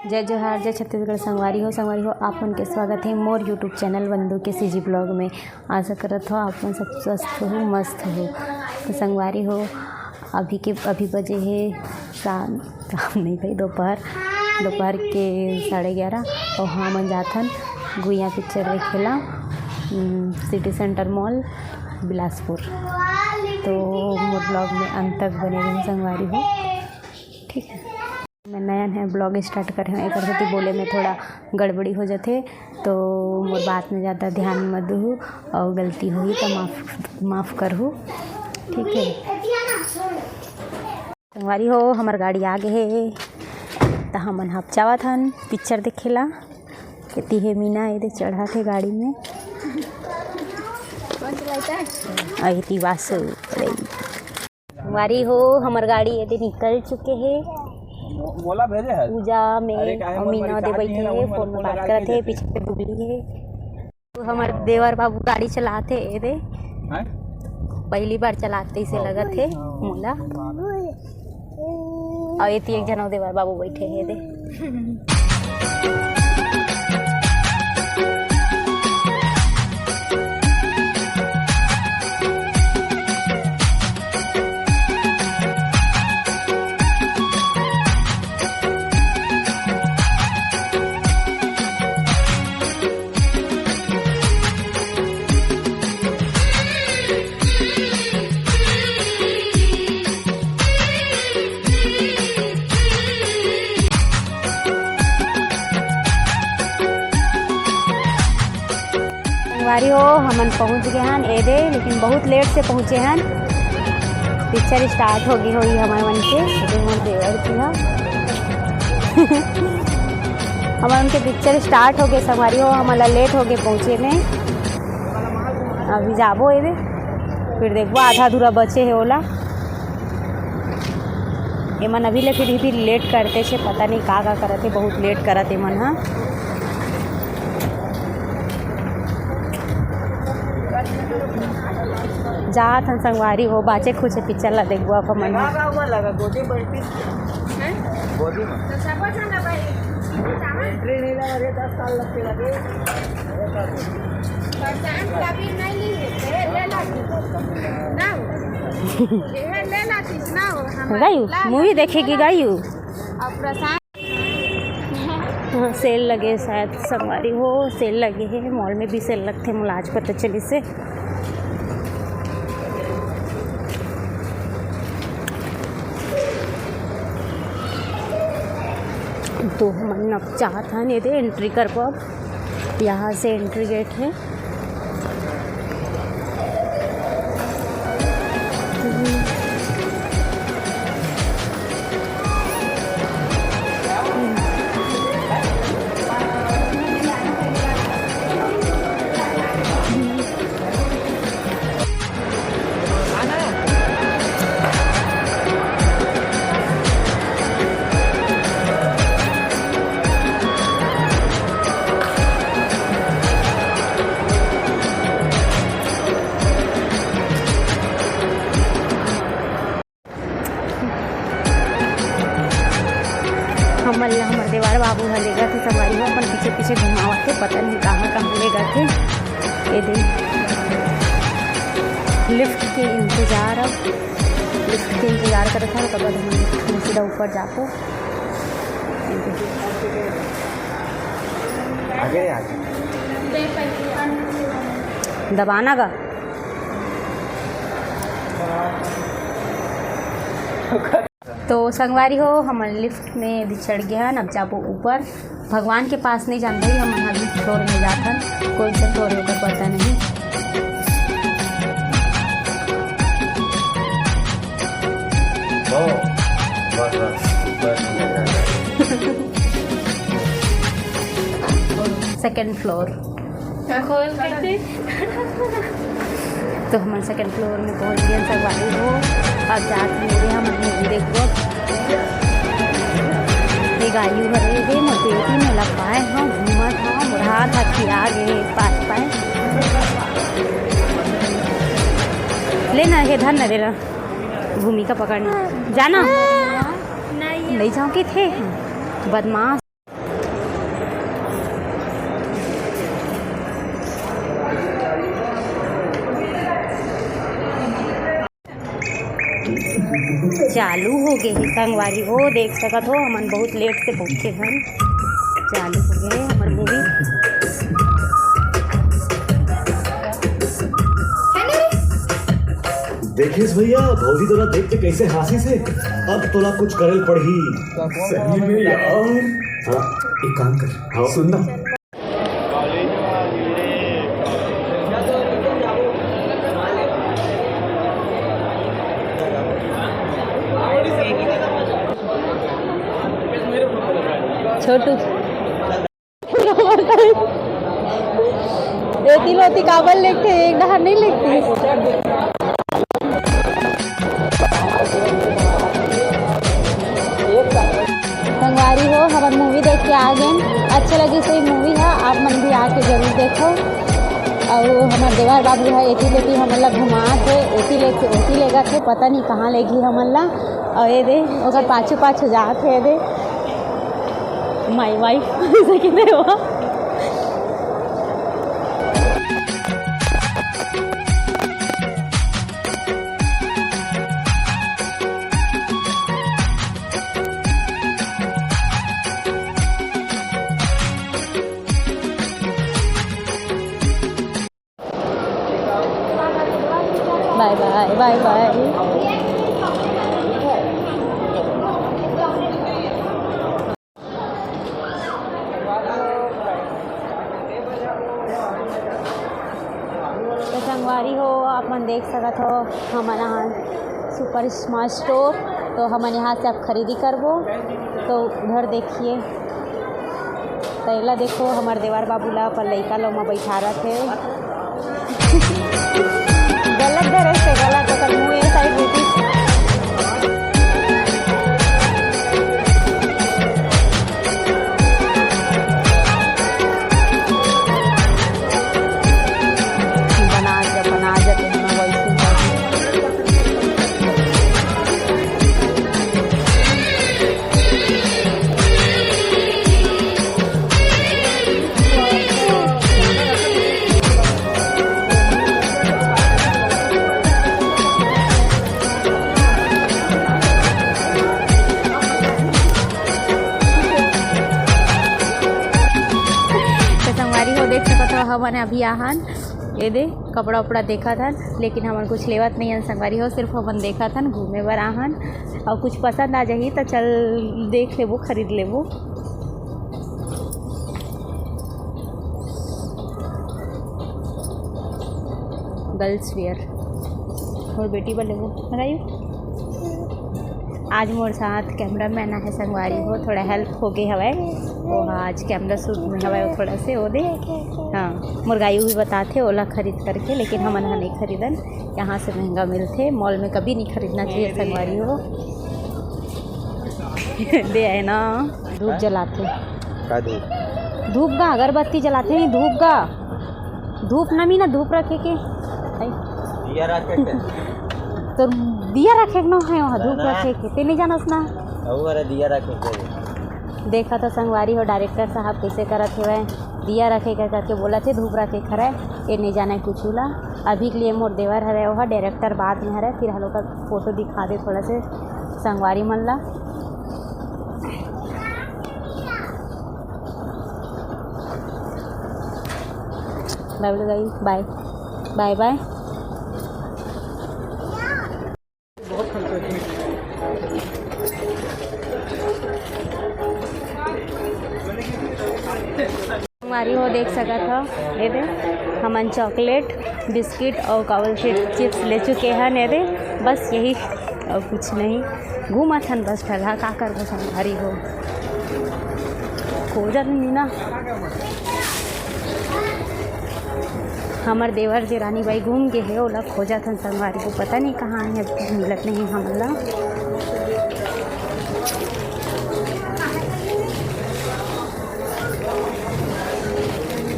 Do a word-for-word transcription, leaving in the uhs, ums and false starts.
जय जोहार, जय छत्तीसगढ़। संगवारी हो, संगवारी हो, आप मन के स्वागत हे मोर YouTube चैनल वंदू के CG ब्लॉग में। आशा करत हो आप मन सब स्वस्थ हो, मस्त हो। तो संगवारी हो, अभी के, अभी बजे हे शाम, शाम नहीं भाई, दोपहर, दोपहर के साढ़े ग्यारह। और हमन जाथन गुइया पिक्चर देखे ला, उम, सिटी सेंटर मॉल, बिलासपुर। तो मोर ब्लॉग में अंत तक बने रहें संगवारी हो, ठीक है। मैं नया नया ब्लॉग स्टार्ट करे हूँ, एकर सेती बोले में थोड़ा गड़बड़ी हो जाथे, तो मोर बात में ज़्यादा ध्यान मत दूहू, और गलती होही तो माफ, माफ करहू, ठीक है। संगवारी हो, हमर गाड़ी आ गे हे, त हमन ह जावत हन पिक्चर देखे ला। एती हे मीना, एदे चढ़त हे गाड़ी में। अउ एती वासु, अरे। संगवारी हो, हमर गाड़ी एदे निकल चुके हे। मो-, मोला भेजे हस? पूजा में अरे, काहे अउ मन मीना दे बइठे हे, फोन में बात करत हे, पीछे से बुगली हे। तो हमर देवर बाबू गाड़ी चलात हे, एदे। हैं? पहली बार चलात हे, इसे हाँ, लगत हे हाँ। मोला। अउ एती एक झन अउ देवर बाबू बइठे हे, एदे। संगवारी हो, हमन पहुंच गए हन एदे, लेकिन बहुत लेट से पहुंचे हन। पिक्चर स्टार्ट हो गई होई हमर मन के, एदे मोर देवर जी हा। हमर मन के पिक्चर स्टार्ट हो गए संगवारी हो, हमन ला लेट हो गए पहुंचे में। अभी जाबो एदे, फिर देखबो आधा अधूरा बचे हे ओला। एमन अभी ले फिर भी लेट करते छे, पता नहीं का का करत हे, बहुत लेट करत एमन ह। जात हन संगवारी हो, बाचे खुचे पिक्चर ला देखबो आप हमन ह। गोदी में। एंट्री नहीं लगा रे, दस साल लग के लगे। पहचान कभी नहीं ली है, ले ला। ना हो। ये ले ला, कितना हो? हम गायू, ला मूवी ला। देखेगी गायू। अब प्रशांत। हाँ, सेल लगे शायद संगवारी हो, सेल लगे हे, मॉल में भी सेल लगथे, मोला आज पता चलिस हे। तो हमन अब जात हन, एदे एंट्री करबो। अब यहाँ से एंट्री गेट है। हमन ला हमर देवर बाबू ह लेगथे, संगवारी हो, अपन पीछे पीछे घुमावथे, पता नहीं कहाँ कहाँ लेगथे। ये दे लिफ्ट के इंतजार, अब लिफ्ट के इंतजार करत हन, ओकर बाद हम सीधा ऊपर जाबो। आगे, आगे। दबाना गा। तो संगवारी हो, हमन लिफ्ट में भी चढ़ गए हन, अब जाबो ऊपर। भगवान के पास नहीं जान भाई, हमन अभी फ्लोर में जाथन, कौन सा फ्लोर है ओकर पता नहीं। ओ, बस, बस, बस। Second floor. खोल कैसे? तो हमन सेकंड फ्लोर में पहुंच गए, संगवारी हो। अब जात मेरे हम मूवी देखबो। ये गायू हरे, ये मोर बेटी मोला पाए, हाँ, घूमत, हाँ, मोर हाथ हाथ की आ गए, पास पाए। लेना है, धर न देना। भूमिका पकड़ना। जाना। नहीं। नहीं जाओ कि थे? बदमाश। चालू हो गे हे संगवारी हो, देख सकत हो, हमन बहुत लेट से पहुँचे हन। चालू हो गे हे हमर मूवी। देखेस भैया, भौजी तोला देख के कैसे हाँसिस हे। अब तोला कुछ करे ल पड़ही। सही में यार। हाँ, एक काम कर, हाँ। सुन ना। छोटू। एती लोती काबर लेगथे, एक डहर नहीं लेगथे। संगवारी हो, हमन मूवी देख के आ गेन। अच्छा लगिस ये मूवी ह, आप मन भी आके जरूर देखो। अउ हमर देवर बाबू ह एती लेती हमन ला घुमात हे, एती लेके ओती लेगत हे, पता नहीं कहाँ लेगी हमन ला। अउ ये दे, ओकर पाछू पाछू जात हे, ये दे। My wife, ऐसे किते हो? Bye bye, bye bye। तो संगवारी हो, आप मन देख सकत हो, हमन आहान सुपर स्मार्ट स्टोर। तो हमन यहाँ से अब खरीदी करबो। तो उधर देखिए, तो एला देखो, हमर देवर बाबू ला अपन लइका लो म बैठा रथे। गलत धरे से गलत, ओकर मुंह ए side होती। बना जा, बना जा, तुम ना वैसे ही। तो संगवारी हो, देख सकत हो, हमन अभी आहन, ये दे, कपड़ा उपड़ा देखत हन, लेकिन हमन कुछ लेवत नहीं हन संगवारी हो, सिर्फ हमन देखत हन, घूमे बर आहन। और कुछ पसंद आ जाही त चल देख लेबो, खरीद लेबो। गर्ल्स वियर, मोर बेटी बर लेबो, लगाइयो। आज मोर साथ कैमरामैन आहे संगवारी हो, थोड़ा हेल्प हो गे हवय। वो आज कैमरा शूट में हवय, वो थोड़ा से वो दे। हाँ, मोर गायू भी बताथे ओला खरीद करके, लेकिन हमन ह नहीं खरीदन। यहाँ से महंगा मिलथे, मॉल में कभी नहीं खरीदना चाहिए संगवारी हो। दे आए ना, धूप जलाथे। का धूप? धूप का अगरबत्ती जलाथे नहीं, धूप का। धूप नमी ना, धूप रखे के। आई। दिया रखे के। तो दिया रखे के ना है वहाँ, धूप ना। रखे के। ते नहीं जानस ना। अउ अरे दिया रखे के। देखा तो संगवारी हो, डायरेक्टर साहब कैसे करत हेवय, दिया रखे के करके बोलत हे, धूप रखे के हरय, ये नहीं जाने कुछ ला। अभी के लिए मोर देवर हरय, वो डायरेक्टर बाद में हरय, फिर हम लोग का फोटो दिखा दे थोड़ा से संगवारी मन ला। बाय बाय, बाय बाय। संगवारी हो, देख सकत हो, ये दे, हमन चॉकलेट, बिस्किट और का बोलथे चिप्स ले चुके हन, ये दे, बस यही और कुछ नहीं। घूमत हन बस ठलहा, का करबो संगवारी हो, खोजत मीना। हमर देवर जे रानी बाई घूम गे हे, ओला खोजत हन संगवारी हो, पता नहीं कहाँ हे, मिलत नहीं हमन ला।